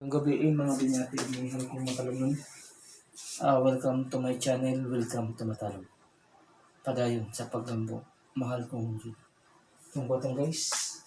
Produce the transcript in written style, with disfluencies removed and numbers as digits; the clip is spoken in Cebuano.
Maayong gabii, mga binyati, mahal kong matalunon. Welcome to my channel, welcome to Matalom. Padayon sa paglambo, mahal kong Diyos. Itong batong, guys.